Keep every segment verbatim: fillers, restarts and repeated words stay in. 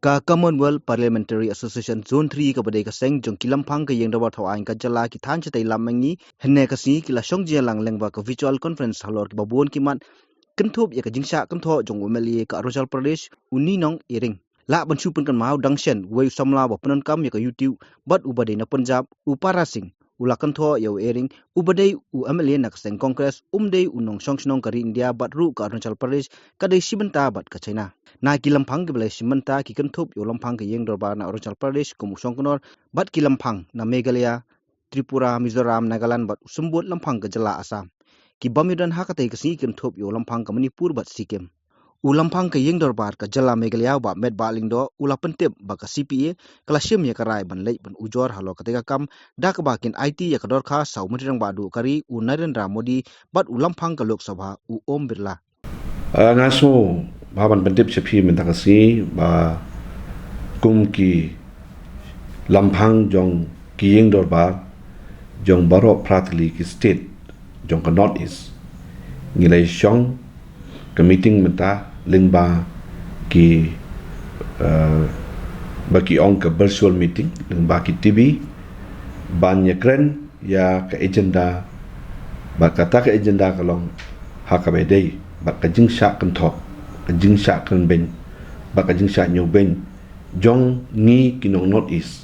Ka Commonwealth Parliamentary Association Zone three kaba dei ka seng jong ki lamphang ka ïing dorbar thaw aiñ ka jylla ki thaiñ shatei lam ma ngi hynne ka sngi ki la shong jingïalang lyngba ka virtual conference halor kiba bun ki mat kynthup ïa ka jingshah kynthoh jong u M L A ka Arunachal Pradesh u Ninong Iring. Lah ban shu pynkynmaw dang shen uwei u samla ba pyndonkam ïa ka YouTube bad uba dei na Punjab u Para Singh u la kynthoh ïa u Iring uba dei u M L A na ka seng Congress um dei u nongshong shnong ka ri India bad ruh ka Arunachal Pradesh ka dei shibynta bad ka China. Na ki lamphang kiba la shim bynta ki kynthup ïa u lamphang ka ïing dorbar na Arunachal Pradesh kum u shongknor bad ki lamphang na Meghalaya, Tripura, Mizoram, Nagaland bad u symbud lamphang ka jylla Assam. Ki bym ïadon ha katei ka sngi kynthup ïa u lamphang ka Manipur bad Sikkim. U lamphang ka ïing dorbar ka jylla Meghalaya u Bah Metbah Lyngdoh u la pyntip ba ka C P A ka la shim ïa ka rai ban leit ban ujor halor katei ka kam da kaba kin aiti ïa ka dorkhas sha u Myntri Rangbah Duh ka ri u Narendra Modi bad u lamphang ka Lok Sabha u Om Birla. Ah, nga sngew ba ban pyntip sha phi mynta ka sngi ba kum ki lamphang jong ki ïing dorbar jong baroh phra tylli ki state jong ka North East ngi la shong ka meeting mynta lyngba ki, eh, ba ki ong ka virtual meeting lyngba ki T V ban ïakren ïa ka agenda bad kata ka agenda ka long ha kaba dei bad ka jingshah kynthoh, ka jingshah kren beiñ bad ka jingshah ñiew beiñ jong ngi ki nong North East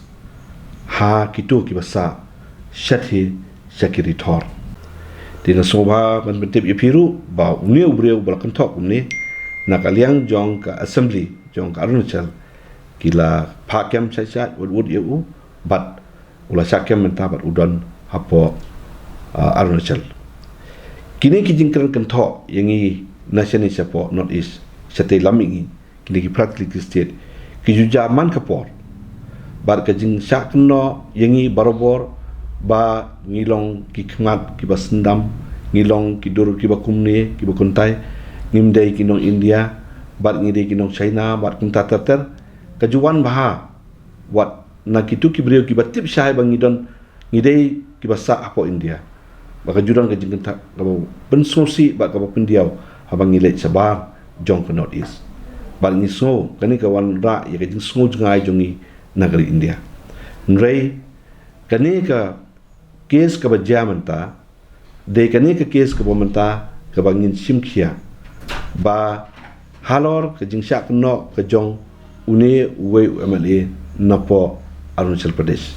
ha kito kiba sah shathie sha ki ri thor. Te nga sngew ba ban pyntip ïa phi ruh ba une u briew ba la kynthoh kumne na ka liang jong ka assembly jong ka Arunachal ki la phah kem shai shai wut wut ïa u bad u la shah kem mynta bad u don hapoh, ah, Arunachal. Kine ki jingkren kynthoh ïa ngi na shane shapoh North East shatei lam ïa ngi kine ki phra tylli ki state ki ju jia man ka por bad ka jingshah kynnoh ïa ngi barabor ba ngi long ki khmat kiba syndam, ngi long ki dur kiba kumne kiba kynthei, ngim dei ki nong India bad ngi dei ki nong China bad kumta ter ter. Ka ju wan bha wat na kito ki briew kiba tip shai ba ngi don ngi dei kiba sah hapoh India. Ba ka ju don ka jingkynthah kaba pynsngewsih bad kaba pyndiaw haba ngi leit shabar jong ka North East. Bad ngi sngew kane ka wanrah ïa ka jingsngew jngai jong ngi na ka ri India. Hynrei kane ka case kaba jia mynta dei kane ka case kaba mynta kaba ngin shim khia ba halor ka jingshah kynnoh ka jong une uwei u M L A napoh Arunachal Pradesh.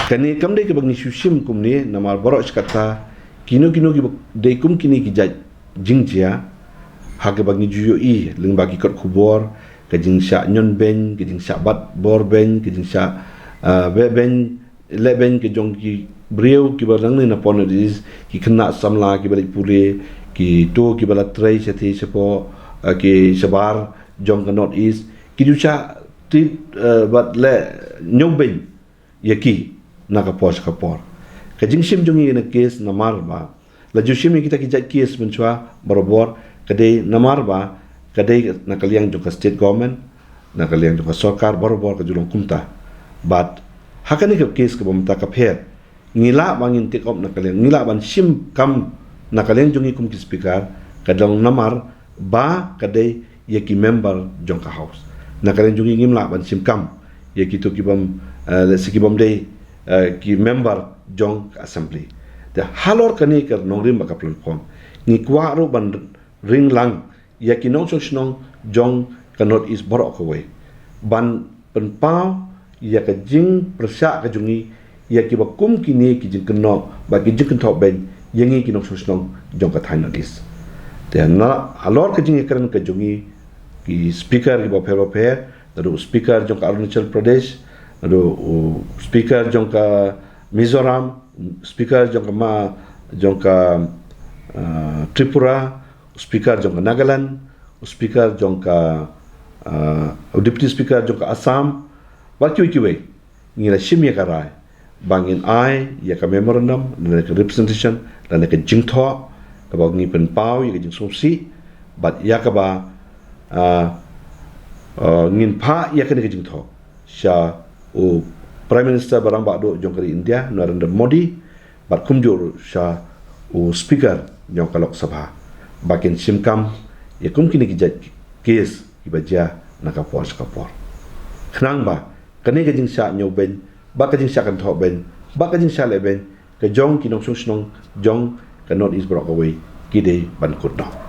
Kane kam dei kaba ngi shu shim kumne namar baroh shi katta kino kino kiba dei kum kine ki jait jingjia ha kaba ngi ju ïohi lyngba ki kot khubor ka jingshah ñion beiñ, ka jingshah bat bor beiñ, ka jingshah, ah, beh beiñ leh beiñ ka jong ki briew kiba nangne napoh North East, ki khynnah samla kiba leit pule, kito kiba la trei shathie shapoh, eh, ki shabar jong ka North East, ki ju shah treat, eh, bad leh ñiew beiñ ïa ki na ka por sha ka por. Ka jingshim jong ngi ïa kane ka case namar ba la ju shim ïa kita ki jait case mynshuwa barabor ka dei namar ba ka dei na ka liang jong ka state government, na ka liang jong ka sorkar barabor ka ju long kumta. Bad ha kane ka case kaba mynta ka pher ngi lah ba ngin take up na ka liang, ngi lah ban shim kam na ka liang jong ngi kum ki speaker ka dei namar ba ka dei ïa ki member jong ka House. Na ka liang jong ngi ngim lah ban shim kam ïa kito kibym, eh, let's say kibym dei, eh, ki member jong ka Assembly. Te halor kane ka nongrim bad ka platform ngi kwah ruh ban ring lang ïa ki nongshong shnong jong ka North East baroh kawei ban pynpaw ïa ka jingpyrshah ka jong ngi ïa kiba kum kine ki jingkynnoh bad ki jingkynthoh beiñ ïa ngi ki nongshong shnong jong ka thaiñ North East. Te na halor ka jingïakren ka jong ngi ki speaker kiba pher ba pher, naduh speaker jong ka Arunachal Pradesh, naduh u speaker jong ka Mizoram, speaker jong ka ma jong ka, ah, Tripura, speaker jong ka Nagaland, speaker jong ka, ah, deputy speaker jong ka Assam, bad kiwei kiwei ngi la shim ïa ka rai ba ngin ai ïa ka memorandum lane ka representation lane ka jingthoh kaba ngi pynpaw ïa ka jingsngewsih bad ïa kaba, ah, ah, ngin phah ïa kane ka jingthoh sha u Prime Minister ba rangbah duh jong ka ri India Narendra Modi bad kumjuh ruh sha u speaker jong ka Lok Sabha ba kin shim kam ïa kum kine ki jait case kiba jia na ka por sha ka por. Khnang ba kane ka jingshah ñiewbeiñ, ba ka jingshah kynthoh beiñ, ba ka jingshah lehbeiñ ka jong ki nongshong shnong jong ka North East baroh kawei ki dei ban kut noh.